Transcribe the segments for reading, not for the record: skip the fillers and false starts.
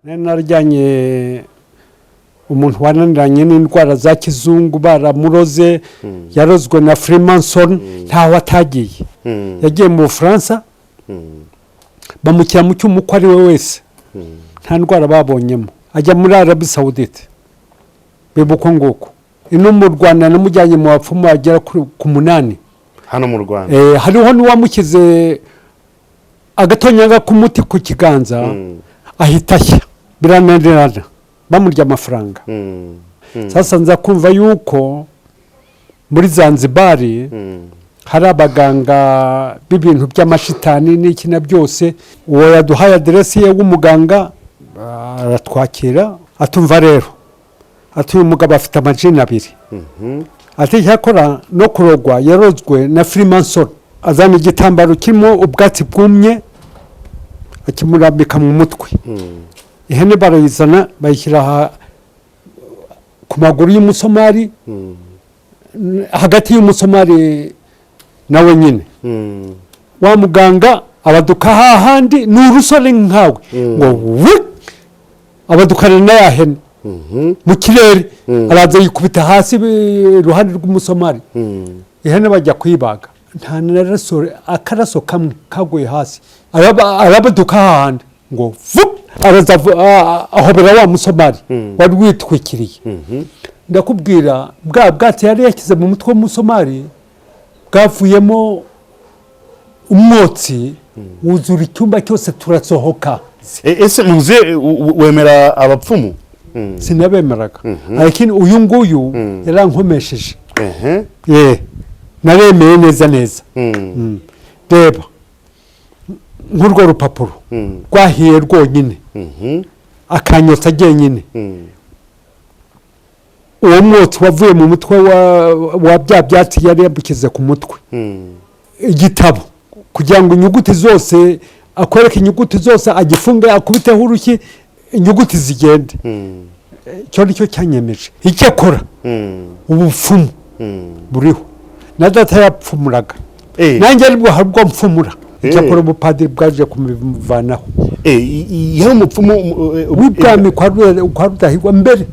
Nari narajyanye umuntu wananiranye n'indwara za kizungu, baramuroze, yarozwe na Freemason, ntaho atagiye. Yagiye mu Bufaransa, bamushyira mu cyuma uko ari we wese, nta ndwara babonyemo. Ajya muri Arabie Saoudite, biba uko nguko. Ino mu Rwanda namujyanye mu bapfumu bagera ku munani. Hano mu Rwanda? Hariho n'uwamushyize agatonyanga k'umuti ku kiganza, ahita ashya, birananirana, bamurya amafaranga. Sasa nza kumva yuko muri Zanzibari hari abaganga b'ibintu by'amashitani n'iki na byose. Uwo yaduhaye aderesi ye w'umuganga, aratwakira, atumva rero, ati uyu mugabo afite amajini abiri, ati icyakora no kurogwa yarozwe na Freemason. Azana igitambaro kirimo ubwatsi bwumye, akimurambika mu mutwe. Ihene barayizana, bayishyira ku maguru y'umusomari, hagati y'umusomari nawe nyine. Wa muganga abaduka hahandi, ni urusore nkawe, ngo wi abadukana na ya hene mu kirere, araza yikubita hasi iruhande rw'umusomari. Ihene bajya kuyibaga, nta naraso, akaraso kamwe kaguye hasi. Arabaduka hahandi ngo vup, araza ahobera wa musomari wari witwikiriye. Ndakubwira, bwa bwatsi yari yashyize mu mutwe w'umusomari bwavuyemo umwotsi wuzura icyumba cyose, turasohoka. Ese muze wemera abapfumu? Sinabemeraga, ariko uyu nguyu yarankomesheje. Ye, naremeye neza neza. Reba nk'urwo rupapuro rwahiye rwonyine, akanyotsa jyenyine. Uwo mwotsi wavuye mu mutwe wa bya byatsi yari yabukize ku mutwe. Igitabo, kugira ngo inyuguti zose akwereke, inyuguti zose agifunge, akubiteho urushyi, inyuguti zigende. Icyo ni cyo cyanyemeje. Icyakora ubupfumu buriho, na data yapfumuraga. Nanjye aribwo hari ubwo mfumura. Icyakora ubupadiri bwaje kumuvanaho. Yari umupfumu w'ibwami kwa Rudahigwa mbere.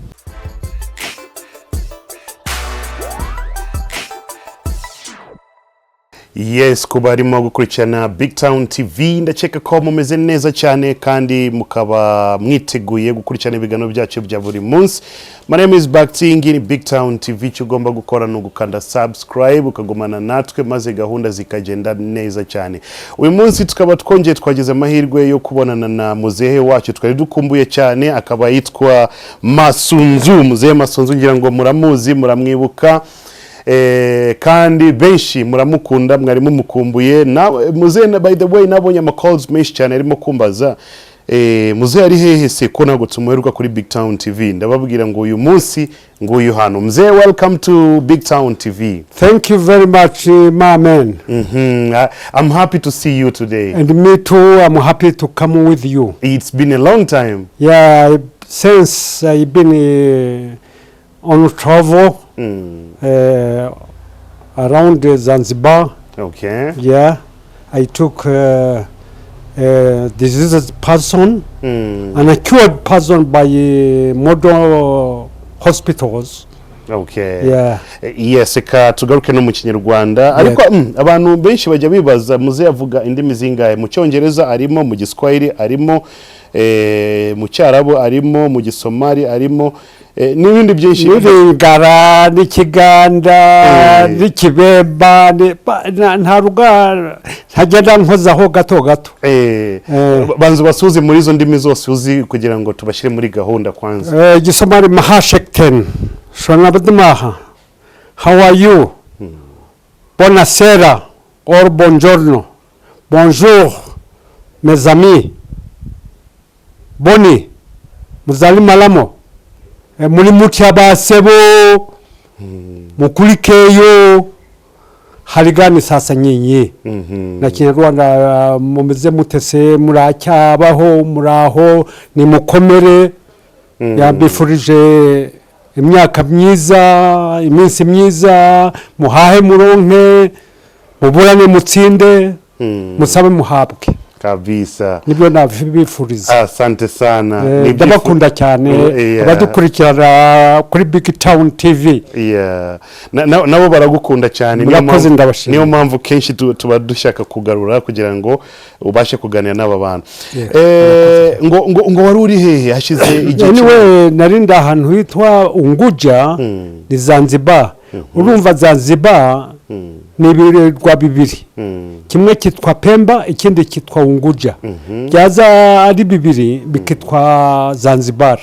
Yes, kuba barimo gukurikirana Big Town TV, ndakeka ko mumeze neza cyane kandi mukaba mwiteguye gukurikirana ibiganiro byacu bya buri munsi. My name is Baktingi, ni Big Town TV. Icyo ugomba gukora ni ugukanda subscribe, ukagumana natwe, maze gahunda zikagenda neza cyane. Uyu munsi tukaba twongeye twagize amahirwe yo kubonana na muzehe wacu twari dukumbuye cyane, akaba yitwa Masunzu. Muzehe Masunzu, ngira ngo muramuzi, muramwibuka, kandi benshi muramukunda, mwari mumukumbuye. Nawe muzehe, by the way, nabonye ama calls menshi cyane arimo kumbaza, muzehe ari hehe se, ko ntabwo tumuheruka kuri Big Town TV? Ndababwira ngo uyu munsi nguyu hano. Mzee, welcome to Big Town TV. Thank you very much, my man. I'm happy to see you today. And me too, I'm happy to come with you. It's been a long time. Yeah, since I've been on travel around Zanzibar. Yeah, I took a diseased person and a cured person by model hospitals. Yeah. Yes, reka tugaruke no mu Kinyarwanda, ariko abantu benshi bajya bibaza, muze avuga indimi zingahe? Mu Cyongereza arimo, mu Giswahili arimo, mu Cyarabu arimo, mu Gisomali arimo, n'ibindi byinshi. N'Ilingala, n'Ikiganda, n'Ikibemba, nta ruga ntagenda nkozaho gato gato. Banza ubasuhuze muri izo ndimi zose uzi kugira ngo tubashyire muri gahunda kwanza. Gisomali: mahashekten shonabdmaha, how are you? Buonasera or buongiorno, bonjour mes amis, boni muzali malamo. Muri mutya basebo, mukulikeyo harigani sasa nyinyi. Na Kinyarwanda: mumeze mutese, muracyabaho, muraho, nimukomere. Yambifurije imyaka myiza, iminsi myiza, muhahe muronke, muburane mutsinde, musabe muhabwe. Kabisa. Nibyo nabifuriza. Asante sana. Ndabakunda cyane, abadukurikirana kuri Big Town TV. Yeah. Nabo baragukunda cyane. Murakoze, ndabashimira. Niyo mpamvu kenshi tuba dushaka kugarura kugira ngo ubashe kuganira n'aba bantu. Yeah. Ngo wari uri hehe hashize igihe kinini? Anyway, nari ndi ahantu hitwa Unguja, ni Zanzibar. Urumva, Zanzibar ni ibirwa bibiri, kimwe cyitwa Pemba, ikindi cyitwa Unguja. Byaza ari bibiri bikitwa Zanzibar.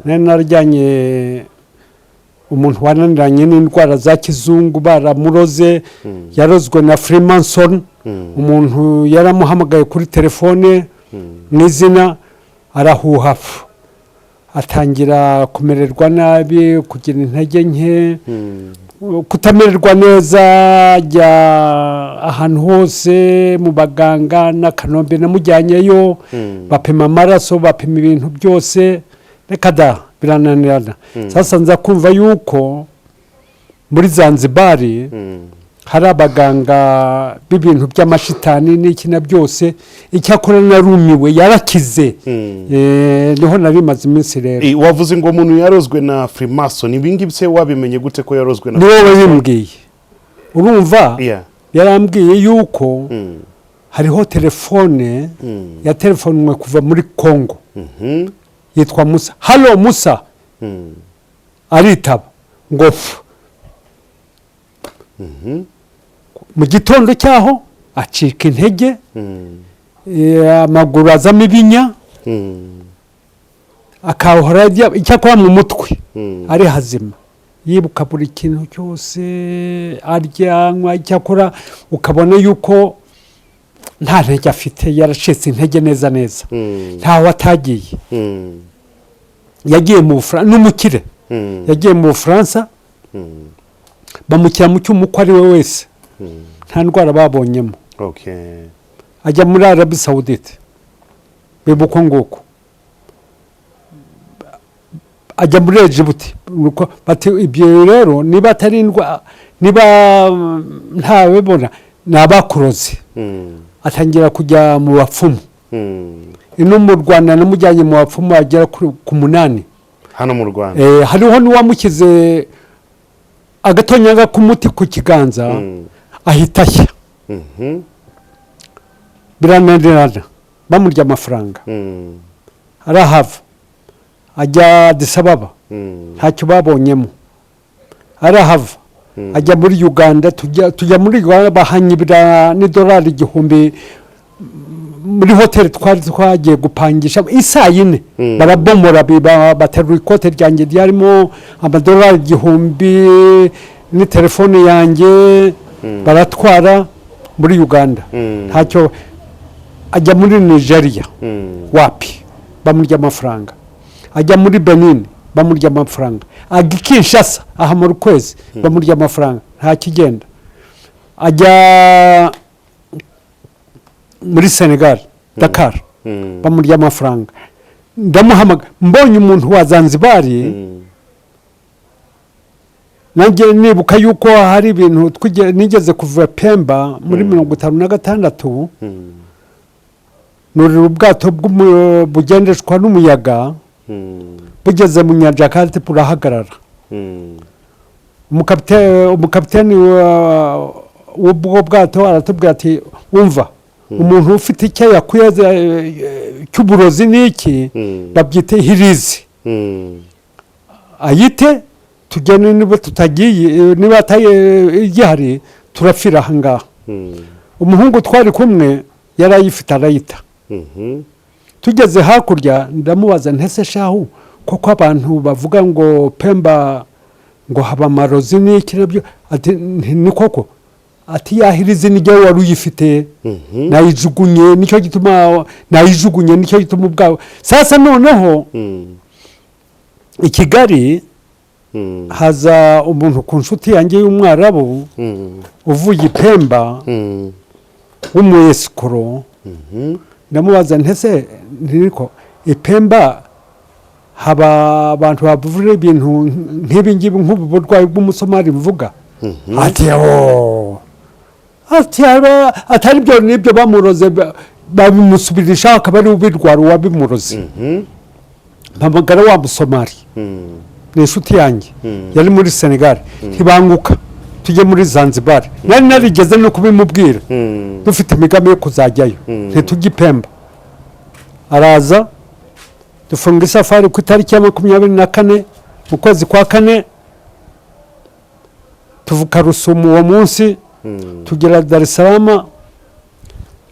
Nari narajyanye umuntu wananiranye n'indwara za kizungu, baramuroze, yarozwe na Freemason. Umuntu yaramuhamagaye kuri telefone mu izina, arahuha fu, atangira kumererwa nabi, kugira intege nke, kutamererwa neza, ajya ahantu hose mu baganga na Kanombe namujyanyeyo, bapima amaraso, bapima ibintu byose, reka da, birananirana. Sasa nza kumva yuko muri Zanzibari hari abaganga b'ibintu by'amashitani n'iki na byose. Icyakora narumiwe, yarakize. Niho nari maze iminsi rero. Wavuze ngo umuntu yarozwe na Freemason. Ibi ngibi se wabimenye gute ko yarozwe na Ni wowe bimbwiye, urumva? Yarambwiye yuko hariho telefone yatelefonwe kuva muri Congo, yitwa Musa. "Hello Musa." Aritaba ngo fu. Mu gitondo cyaho acika intege, amaguru azamo ibinya, akahora icyakora mu mutwe ari hazima, yibuka buri kintu cyose, arya, anywa, icyakora ukabona yuko nta ntege afite, yaracitse intege neza neza. Ntaho atagiye. Yagiye mu Bufaransa, n'umukire. Yagiye mu Bufaransa, bamushyira mu cyuma uko ari we wese, nta ndwara babonyemo. Ajya muri Arabie Saoudite, biba uko nguko. Ajya muri Egibuti. Nuko bati ibyo rero niba atari indwara, niba ntabibona, ni abakurozi. Atangira kujya mu bapfumu. Ino mu Rwanda namujyanye mu bapfumu bagera ku munani. Hano mu Rwanda? Hariho n'uwamushyize agatonyanga k'umuti ku kiganza, ahita ashya. Birananirana, bamurya amafaranga. Arahava ajya Addis Ababa, ntacyo babonyemo. Arahava ajya muri Uganda. Tujya muri Uganda, bahanyibira n'idolari 1000 muri hoteli twari twagiye gupangisha isaa 4. Barabomora, baterura ikote ryanjye ryarimo amadolari 1000 n'itelefone yanjye, baratwara muri Uganda. Ntacyo. Ajya muri Nigeria, wapi, bamurya amafaranga. Ajya muri Benin, bamurya amafaranga. Ajya i Kinshasa, ahamara ukwezi, bamurya amafaranga, nta kigenda. Ajya muri Senegal, Dakar, bamurya amafaranga. Ndamuhamagara, mbonye umuntu wa Zanzibari, nanjye nibuka yuko hari ibintu nigeze kuva Pemba muri 56, nurira ubwato bugendeshwa n'umuyaga. Bugeze mu nyanja kandi burahagarara. Umukapiteni w'ubwo bwato aratubwira ati: "Wumva, umuntu ufite icyo yakuye cy'uburozi n'iki, babyita hirizi, ayite tugende. Niba tutagiye, niba igihari, turapfira aha ngaha." Umuhungu twari kumwe yari ayifite, arayita. Tugeze hakurya ndamubaza: "Ntese shahu, koko abantu bavuga ngo Pemba ngo haba amarozi n'iki nabyo?" Ati: "Ni koko." Ati: "Yahirizi nijye wari uyifite, nayijugunye, nicyo gituma nayijugunye, nicyo gituma ubwawe." Sasa noneho i Kigali haza umuntu ku nshuti yanjye y'Umwarabu uvuye i Pemba, w'umuyesikoro. Ndamubaza: "Ntese ntiriko i Pemba haba abantu bavura ibintu nk'ibi ngibi, nk'ubu burwayi bw'umusomali mvuga?" Ati: "Oh." Ati: "Atari byo, nibyo bamuroze." Babimusubirisha, akaba ari ubirwara uwabimuroze. Mpamagara wa Musomali, ni inshuti yanjye, yari muri Senegal. Ntibanguka, tujye muri Zanzibar. Nari narigeze no kubimubwira, dufite imigambi yo kuzajyayo, ntitujye i Pemba. Araza, dufunga isafari ku itariki ya 24 mu kwezi kwa kane, tuvuka Rusumo uwo munsi, tugera Dar es Salaam.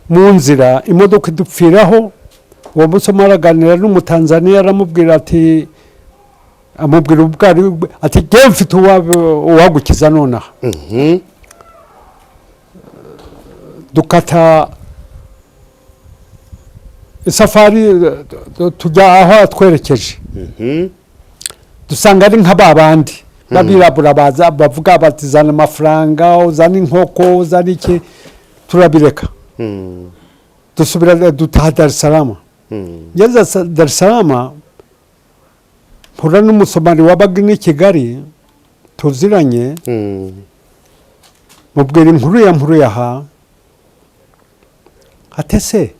Mu nzira imodoka idupfiraho. Uwo munsi araganira n'Umutanzaniya, aramubwira ati, amubwira ubwari, ati: "Jyewe mfite uwagukiza nonaha." Dukata isafari, tujya aho atwerekeje. Dusanga ari nka ba bandi b'abirabura baza bavuga bati: "Zana amafaranga, uzana inkoko, uzana iki." Turabireka, dusubira, dutaha Dar es Salaam. Ngeze Dar es Salaam, mpura n'Umusomali wabaga i Kigali tuziranye. Mubwira inkuru ya nkuru yaha ate se,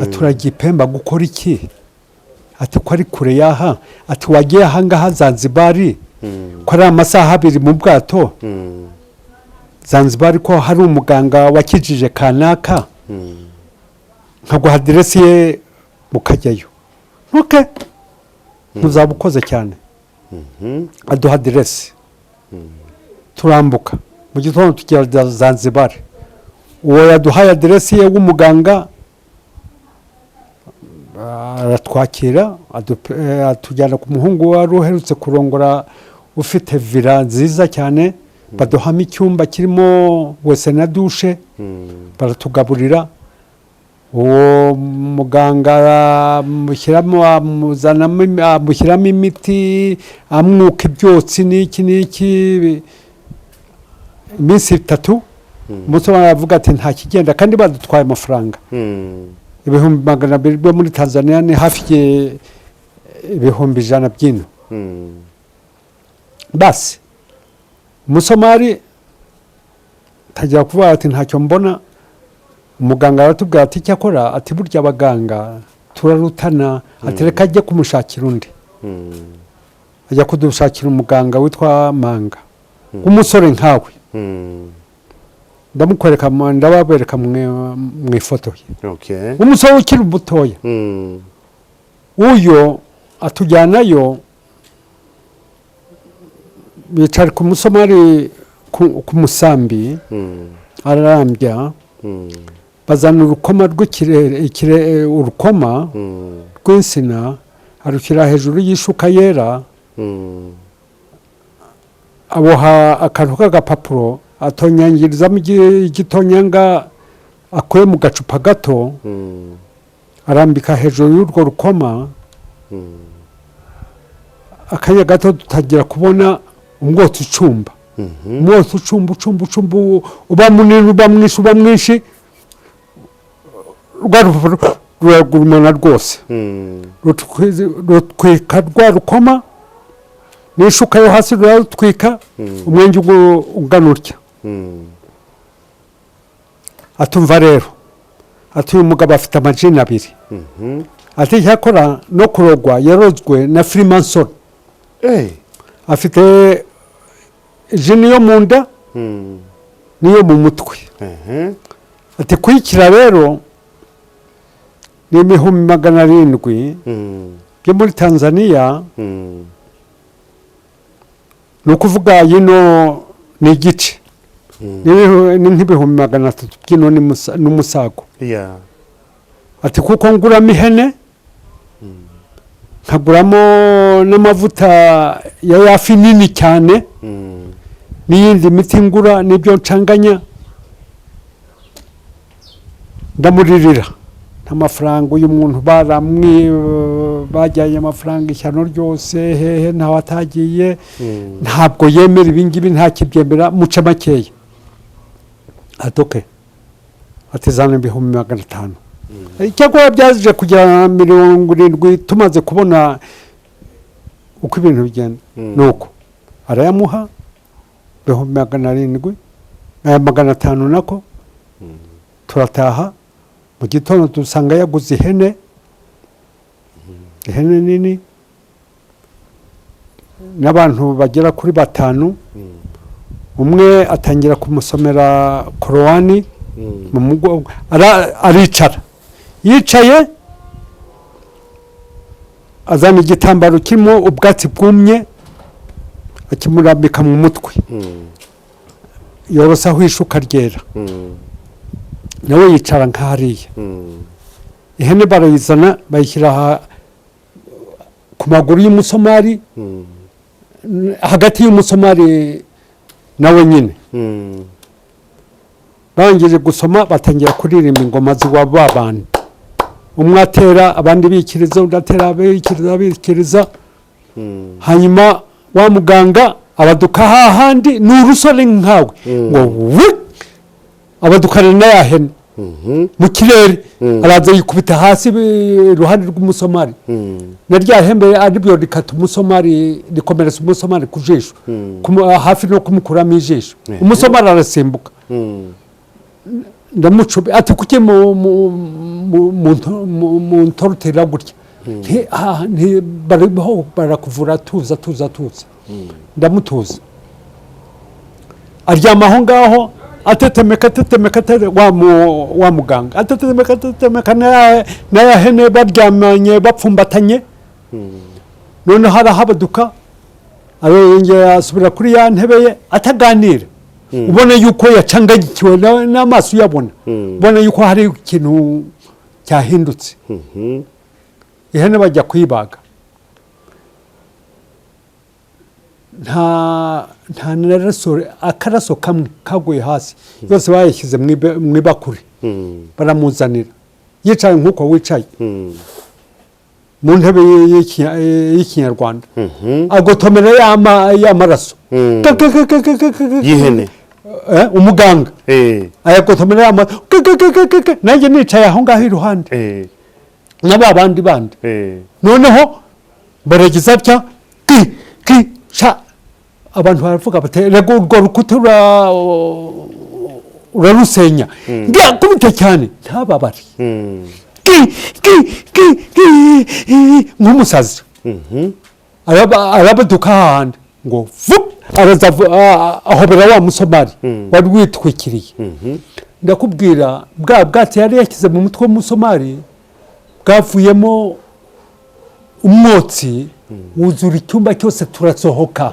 aturagiye Pemba gukora iki? Ati: "Ko ari kure yaha?" Ati: "Wagiye ahangaha Zanzibari, ko ari amasaha 2 mu bwato, Zanzibari ko hari umuganga wakijije kanaka, nkaguha aderesi ye mukajyayo." Ntuke ntuzaba ukoze cyane. Aduha aderesi, turambuka mu gitondo, tugera Zanzibari. Uwo yaduhaye aderesi ye w'umuganga aratwakira, atujyana ku muhungu wari uherutse kurongora, ufite villa nziza cyane. Baduhamo icyumba kirimo WC na douche, baratugaburira. Uwo muganga amushyiramo, amuzanamo, amushyiramo imiti, amwuka ibyotsi n'iki n'iki. Iminsi 3, umunsi umwe aravuga ati: "Nta kigenda." Kandi badutwaye amafaranga 200,000 byo muri Tanzania, ni hafi 100,000 by'ino. Basi Umusomali tajya kuvuga ati: "Ntacyo mbona." Umuganga aratubwira ati: "Icyakora," ati, "burya abaganga turarutana." Ati: "Reka ajye kumushakira undi." Ajya kudushakira umuganga witwa Manga, w'umusore nkawe. Ndamukwereka, ndababereka mu ifoto ye, w'umusore ukiri mutoya. Uyo atujyanayo, bicara ku musomari ku musambi, ararambya. Bazana urukoma rw'ikirere, urukoma rw'insina, arushyira hejuru y'ishuka yera. Aboha akantu k'agapapuro, atonyangirizamo igitonyanga akuye mu gacupa gato, arambika hejuru y'urwo rukoma. Akanya gato dutangira kubona umwotsi ucumba, umwotsi ucumba, ucumba, ucumba, uba munini, uba mwinshi, uba mwinshi. Rwa rupapuro ruragurumana rwose, rutwika rwa rukoma n'ishuka yo hasi, rurarutwika umwenge ungana utya. Atumva rero, ati: "Uyu mugabo afite amajini abiri." Ati: "Icyakora no kurogwa yarozwe na Freemason." Afite jini yo mu nda n'iyo mu mutwe. Ati: "Kuyikira rero ni 700,000 byo muri Tanzania." Ni ukuvuga yino ni igice. Ni nk'300,000 by'ino n'umusago. Ati: "Kuko nguramo ihene, nkaguramo n'amavuta ya yafi nini cyane, n'iyindi miti ngura n'ibyo ncanganya." Ndamuririra, nta mafaranga uyu muntu, baramwi bajyanye amafaranga, ishyano ryose, hehe ntawe atagiye. Ntabwo yemera ibingibi, ntakibyemera. Muce makeya, atoke ati: "Zana 500,000." Icyakora byaje kugera 70, tumaze kubona uko ibintu bigenda. Nuko arayamuha, 700,000, aya 500 nako, turataha. Mu gitondo dusanga yaguze ihene, ihene nini, n'abantu bagera kuri batanu. Umwe atangira kumusomera Korowani mu mugongo, aricara. Yicaye, azana igitambaro kirimo ubwatsi bwumye, akimurambika mu mutwe, yorosaho ishuka ryera, nawe yicara nk'hariya. Ihene barayizana, bayishyira ku maguru y'umusomali, hagati y'umusomali nawe nyine. Barangije gusoma, batangira kuririmba ingoma z'iwabo b'abantu. Umwe atera, abandi bikiriza, undi atera, bikiriza, bikiriza. Hanyuma wa muganga abaduka hahandi, ni urusore nkawe, ngo wi abadukana na ya hene mu kirere, araza yikubita hasi iruhande rw'umusomali, na rya hembe aribyo rikata umusomali, rikomeretsa umusomali ku jisho, hafi no kumukuramo ijisho. Umusomali arasimbuka. Ndamucubi ati: "Kuki mu ntorotera gutya?" Nti: "Bariho barakuvura, tuza, tuza, tuza." Ndamutuza, aryama aho ngaho atetemeka, atetemeka, wa muganga atetemeka, atetemeka na ya hene baryamanye bapfumbatanye. Noneho arahabaduka, arongera asubira kuri ya ntebe ye, ataganira, ubona yuko yacangagikiwe n'amaso uyabona, ubona yuko hari ikintu cyahindutse. Ihene bajya kuyibaga, nta naraso, akaraso kamwe kaguye hasi, yose bayishyize mu ibakure. Baramuzanira yicaye nk'uko wicaye mu ntebe y'ikinyarwanda, agotomera ya maraso. Y'ihene? Umuganga ayagotomera ya maraso, nanjye nicaye aho ngaho iruhande na ba bandi bandi. Noneho baragize atya, ki ki sha, abantu baravuga bati: "Rega urwo rukuta urarusenya." Ngakubita cyane ntababare, ki ki ki ki, nk'umusazi. Arabaduka hahandi ngo vup, araza ahobera wa musomali wari witwikiriye. Ndakubwira, bwa bwatsi yari yashyize mu mutwe w'umusomali bwavuyemo umwotsi, wuzura icyumba cyose. Turasohoka,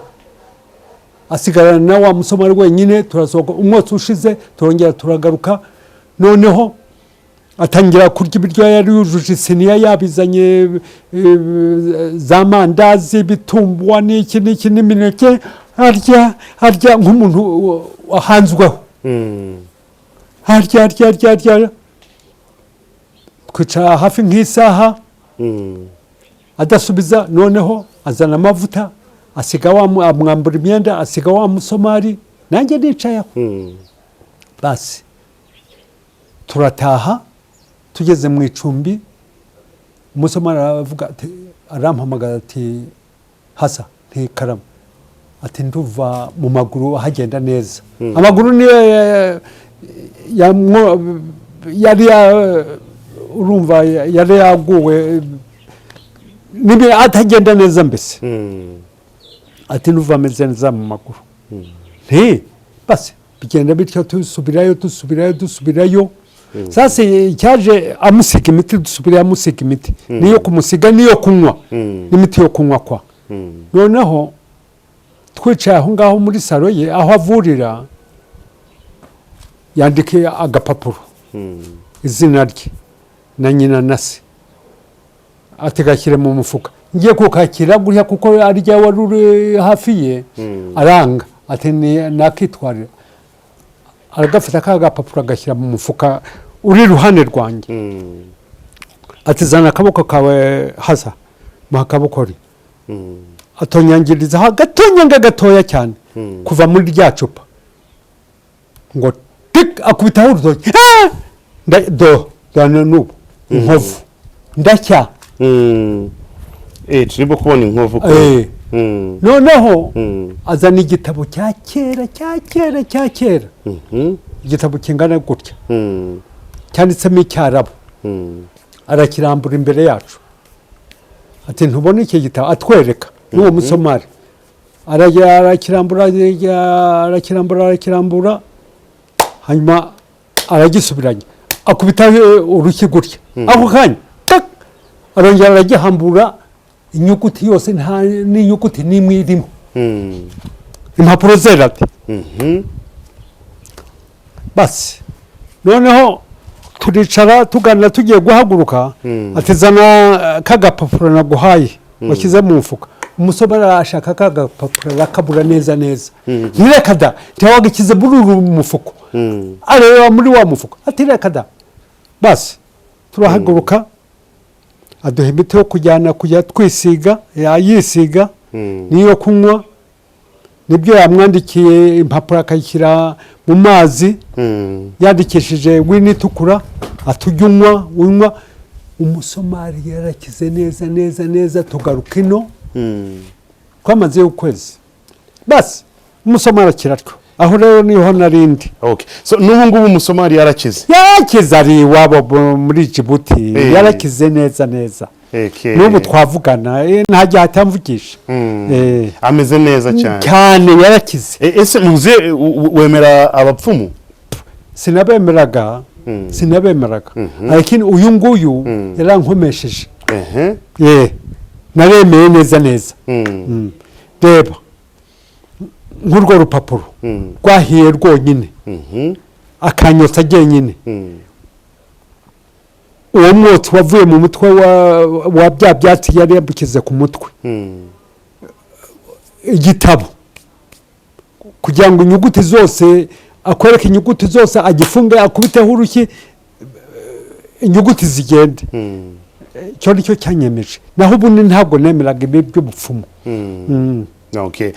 asigarana na wa musomali wenyine. Turasohoka, umwotsi ushize turongera turagaruka. Noneho atangira kurya ibiryo yari yujuje isiniya yabizanye, za mandazi, ibitumbwa, n'iki n'iki, n'imineke. Arya, arya nk'umuntu wahanzweho. Arya, arya, arya, arya. Twicara hafi nk'isaha adasubiza. Noneho azana amavuta, asiga wa amwambura imyenda, asiga wa musomali, nanjye nicaye aho. Basi turataha. Tugeze mu icumbi, umusomali aravuga ati, arampamagara ati: "Hasa." Ntikarama. Ati: "Nduva mu maguru hagenda neza." Amaguru niyo yari urumva yari yaguwe nibi atagenda neza mbese. Ati: "Nduva ameze neza mu maguru." Nti basi bigenda bityo, dusubirayo, dusubirayo, dusubirayo. Sasa icyaje, amusiga imiti, dusubirayo, amusiga imiti, niyo kumusiga, niyo kunywa, n'imiti yo kunywa kwa. Noneho twicaye aho ngaho muri salo ye aho avurira, yandika agapapuro, izina rye na nyina na se, ati: "Gashyire mu mufuka." Ngiye kukakira gutya, kuko arya wari uri hafi ye, aranga ati: "Nakitwarira." Aragafata ka gapapuro, agashyira mu mufuka uri iruhande rwanjye. Ati: "Zana akaboko kawe hasa." Muha akaboko ri, atonyangirizaho agatonyanga gatoya cyane kuva muri rya cupa, ngo tik, akubitaho urutoki. Ah! Do do n'ubu inkovu ndashya. Turimo kubona inkovu ko. Noneho azana igitabo cya kera, cya kera, cya kera, igitabo kingana gutya, cyanditsemo Icyarabu. Arakirambura imbere yacu, ati: "Ntubona iki gitabo?" Atwereka n'uwo Musomali. Arajya arakirambura, arakirambura, arakirambura, hanyuma aragisubiranya, akubita urushyi gutya. Ako kanya tak, arongera aragihambura, inyuguti yose nta n'inyuguti n'imwe irimo. Impapuro zera ati. Basi noneho turicara tuganira, tugiye guhaguruka, ati: "Zana kagapapuro naguhaye washyize mu mufuka." Umusore arashaka kagapapuro arakabura neza neza. "Ntireka da, ntiwagishyize muri uru mufuko?" Areba muri wa mufuka, ati: "Reka da." Basi turahaguruka, aduha imiti yo kujyana kujya twisiga, yayisiga n'iyo kunywa. Nibyo yamwandikiye impapuro, akayishyira mu mazi yandikishije wino itukura, atujya unywa unywa. Umusomali yarakize neza neza neza. Tugaruka ino, twamazeyo ukwezi, basi umusomali akira atyo. Aho rero niho narindi. Okay, so n'ubu ngubu Umusomali yarakize? Yarakize, ari iwabo muri Jibuti. Yarakize neza neza. N'ubu twavugana, nta gihe atamvugisha. Ameze neza cyane. Cyane, yarakize. Ese muze wemera abapfumu? Sinabemeraga, sinabemeraga, ariko uyu nguyu yarankomesheje. Ye, naremeye neza neza. Reba nk'urwo rupapuro rwahiye rwonyine, akanyotsa jyenyine. Uwo mwotsi wavuye mu mutwe wa bya byatsi yari yabukize ku mutwe. Igitabo, kugira ngo inyuguti zose, akwereke inyuguti zose, agifunge, akubiteho urushyi, inyuguti zigende. Icyo ni cyo cyanyemeje, naho ubundi ntabwo nemeraga ibi by'ubupfumu. Okay.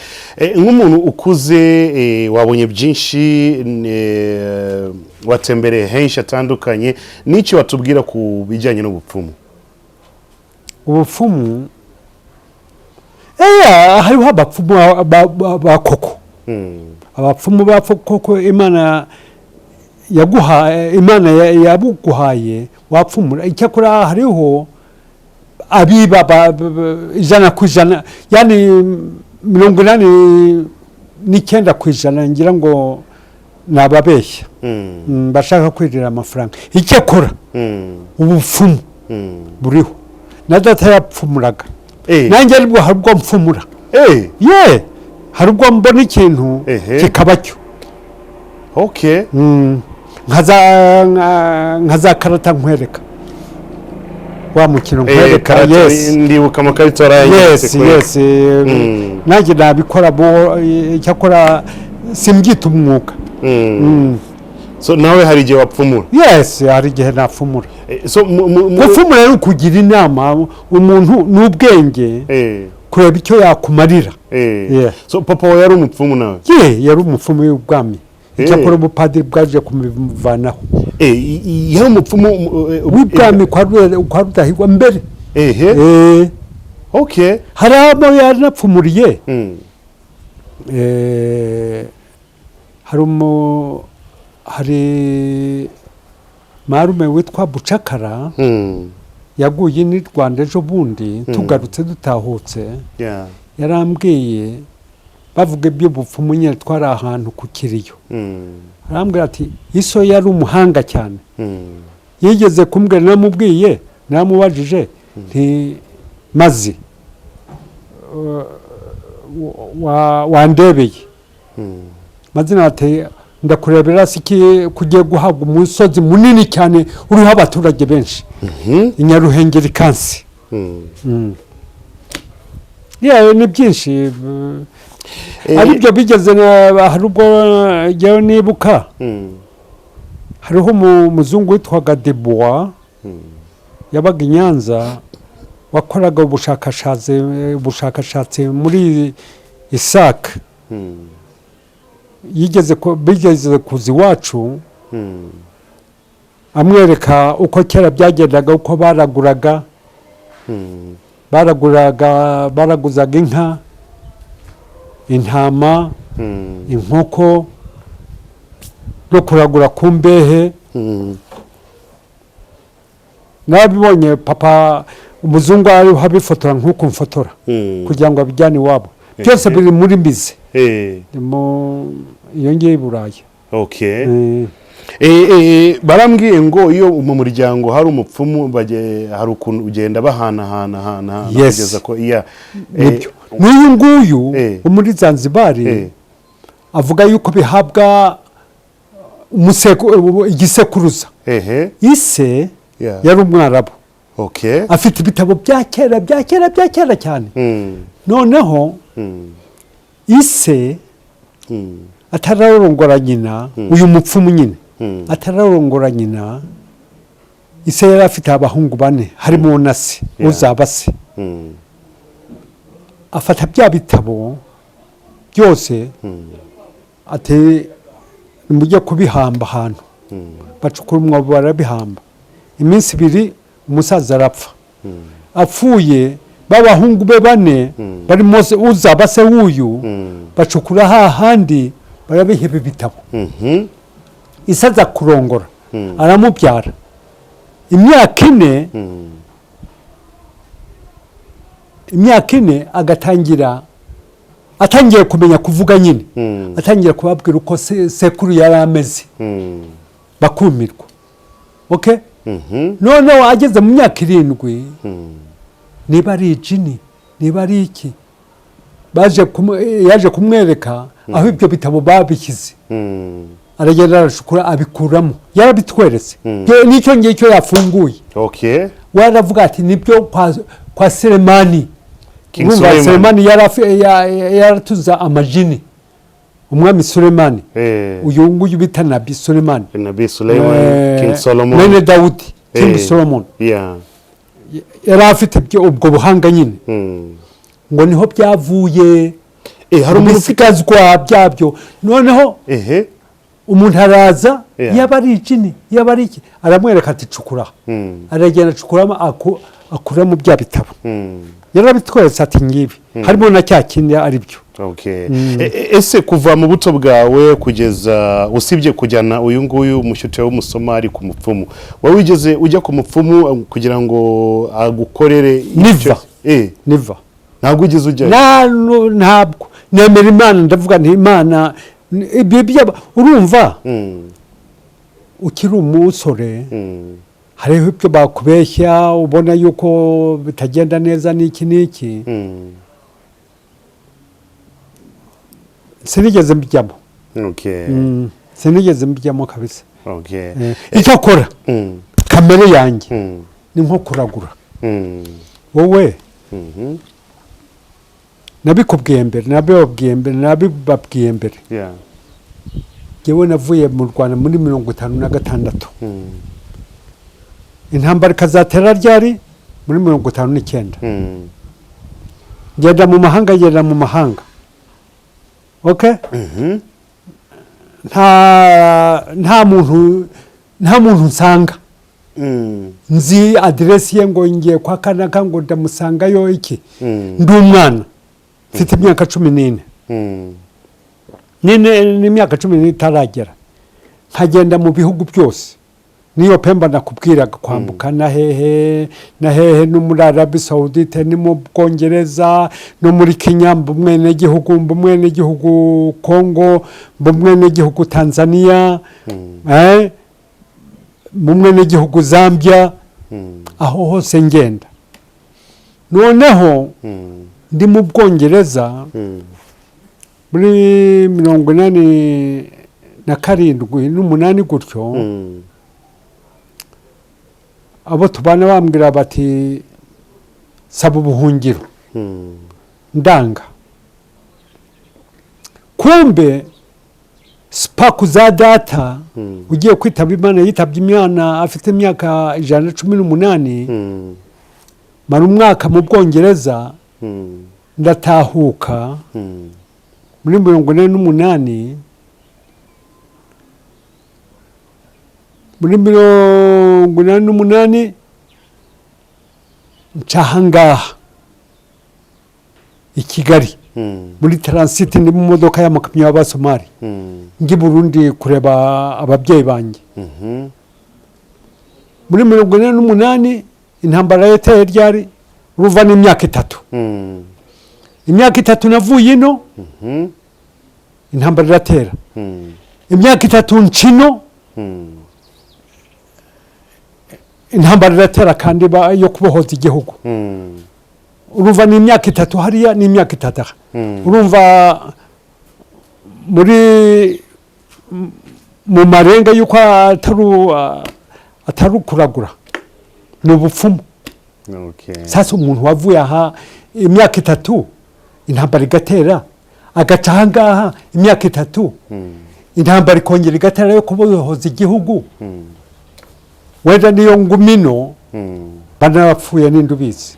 Nk'umuntu ukuze, wabonye byinshi, watembereye henshi hatandukanye, n'iki watubwira ku bijyanye n'ubupfumu? Ubupfumu, eya, hariho abapfumu ba koko. Abapfumu ba koko, Imana yaguhaye, Imana yabuguhaye, wapfumura. Icyakora hariho abiba 100%, yani 89% ngira ngo ni ababeshya. Bashaka kwirira amafaranga. Icyakora ubupfumu buriho, na data yapfumuraga. Nanjye aribwo hari ubwo mpfumura. Ye, hari ubwo mbona ikintu kikaba cyo. Nka za karata nkwereka wa mukino nkwereka. Karata. Yes. Ndibuka amakarita warayanyeretse kweli. Yes. Nanjye nabikora bo, icyakora simbyita umwuga. So nawe hari igihe wapfumura? Yes, hari igihe napfumura. So Gupfumura rero ukugira inama umuntu n'ubwenge, kureba icyo yakumarira. Yeah. So papa wawe yari umupfumu nawe? Ye, yari umupfumu w'ubwami. Icyakora ubupadiri bwaje kumuvanaho. Yari umupfumu w'ubwami kwa Rudahigwa mbere. Hari abo yaranapfumuriye. Hari marume witwa Bucakara, yaguye ni Rwanda ejo bundi tugarutse dutahutse. Yarambwiye, bavuga iby'ubupfumu nyine, twari ahantu ku kiriyo. Arambwira ati iso yari umuhanga cyane. Yigeze kumbwira, namubwiye, namubajije nti: "Maze wandebeye?" Mazina ati: "Ndakurebera si kugiye guhabwa umusozi munini cyane uriho abaturage benshi i Nyaruhengeri kansi." Yewe, ni byinshi. Aribyo bigeze hari ubwo njyewe nibuka hariho umuzungu witwaga Debois, yabaga i Nyanza, wakoraga ubushakashatsi muri ISAK. Bigeze kuza iwacu, amwereka uko kera byagendaga, uko baraguraga, baraguzaga inka, intama, inkoko, no kuragura ku mbehe. Narabibonye, papa umuzungu ariho abifotora nk'uko mfotora kugira ngo abijyane iwabo. Byose biri muri musée mu iyo ngiyo i Burayi. Barambwiye ngo iyo mu muryango hari umupfumu, hari ukuntu ugenda bahanahana hana kugeza ko iya Nibyo, n'uyu nguyu wo muri Zanzibari avuga yuko bihabwa igisekuruza. Ise yari Umwarabu, afite ibitabo bya kera, bya kera, bya kera cyane. Noneho ise atararongora nyina, uyu mupfumu nyine atararongora nyina, ise yari afite abahungu bane, harimo na se uzaba se. Afata bya bitabo byose, ati: "Nimujye kubihamba ahantu." Bacukura umwobo, barabihamba. Iminsi 2 umusaza arapfa. Apfuye, b'abahungu be bane barimo uzaba se w'uyu bacukura hahandi, barabiheba ibitabo. Ise aza kurongora, aramubyara. Imyaka 4, imyaka 4 agatangira, atangiye kumenya kuvuga nyine, atangira kubabwira uko sekuru yari ameze, bakumirwa. Okay, noneho ageze mu myaka 7, niba ari ijini, niba ari iki, yaje kumwereka aho ibyo bitabo babishyize. Aragenda aracukura, abikuramo, yarabitweretse. N'icyo ngicyo yafunguye, we aravuga ati nibyo kwa Selemani. King Urumva, Suleiman. Selemani yaratuze amajini, umwami Sulemani, uyu nguyu bita Nabi Sulemani. Nabi Suleiman. King Solomon. Mwene Dawudi, King Solomon. Yari afite ubwo buhanga nyine, ngo niho byavuye, Hari umuntu ufite ibisigazwa byabyo. Noneho umuntu araza, yaba ari ijini, yaba ari iki, aramwereka ati: "Cukura." Aragenda acukuramo, akuramo bya bitabo. Yarabitweretse ati: "Ngibi," harimo na cya kindi ari byo. Okay. Ese kuva mu buto bwawe kugeza, usibye kujyana uyu nguyu umushyuti w'Umusomali ku mupfumu, wowe wigeze ujya ku mupfumu kugira ngo agukorere Never. Never. Ntabwo wigeze ujyayo? Ntabwo nemera Imana. Ndavuga nti Imana ibyo urumva, ukiri umusore, hariho ibyo bakubeshya, ubona yuko bitagenda neza n'iki n'iki. Sinigeze mbijyamo. Sinigeze mbijyamo kabisa. Icyo akora, kamere yanjye ni nko kuragura. Wowe, nabikubwiye mbere, nabibabwiye mbere, nabibabwiye mbere. Njyewe navuye mu Rwanda muri 56. Intambara ikazatera ryari? Muri 59. Ngenda mu mahanga, ngenda mu mahanga, okay. Nta muntu nsanga nzi aderesi ye, ngo ngiye kwa kanaka, ngo ndamusangayo iki. Ndi umwana, mfite imyaka 14, n'imyaka 14 itaragera, nkagenda mu bihugu byose, niyo Pemba nakubwiraga, kwambuka na hehe na hehe, no muri Arabi Saudite, ni mu Bwongereza, no muri Kenya mba umwenegihugu, mba umwenegihugu Kongo, mba umwenegihugu Tanzania, mba umwenegihugu Zambia, aho hose ngenda. Noneho ndi mu Bwongereza muri 87 n'umunani gutyo, abo tubana bambwira bati: "Saba ubuhungiro." Ndanga. Kumbe sipaku za data ugiye kwitaba Imana, yitabye Imana afite imyaka 118. Mara umwaka mu Bwongereza, ndatahuka muri 48. Muri 88 nca ahangaha i Kigali muri transit, ndi mu modoka y'amakamyo y'Abasomali, njya i Burundi kureba ababyeyi banjye. Muri 48 intambara yateye ryari? Ruva n'imyaka 3. Imyaka 3 navuye ino, intambara iratera. Imyaka 3 nkino, intambara iratera kandi yo kubohoza igihugu. Urumva ni imyaka 3 hariya n'imyaka 3 aha. Urumva muri mu marenga y'uko atari ukuragura, ni ubupfumu. Sasa umuntu wavuye aha imyaka 3 intambara igatera, agaca ahangaha imyaka 3 intambara ikongera igatera yo kubohoza igihugu, wenda niyo ngumino banarapfuye, ninde ubizi?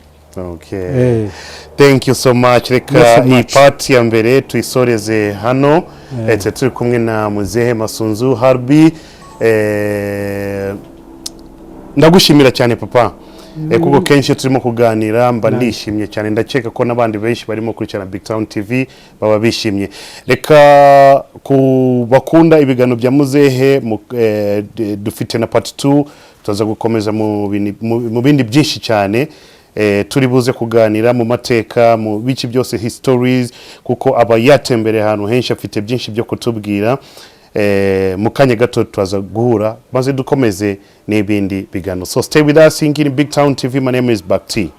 Thank you so much. Reka Yes, so iyi much. part ya mbere tuyisoreze hano. Turi kumwe na muzehe Masunzu Harbi. Ndagushimira cyane, papa, kuko kenshi iyo turimo kuganira mba nishimye cyane. Ndakeka ko n'abandi benshi barimo kurikirana Big Town TV baba bishimye. Reka ku bakunda ibiganiro bya muzehe, dufite na part 2, tuza gukomeza mu bindi byinshi cyane. Turi buze kuganira mu mateka, mu bice byose, histories, kuko aba yatembereye ahantu henshi, afite byinshi byo kutubwira. Mu kanya gato turaza guhura maze dukomeze n'ibindi biganiro, so stay with us. Iyi ngiyi ni Big Town TV. My name is Bakti.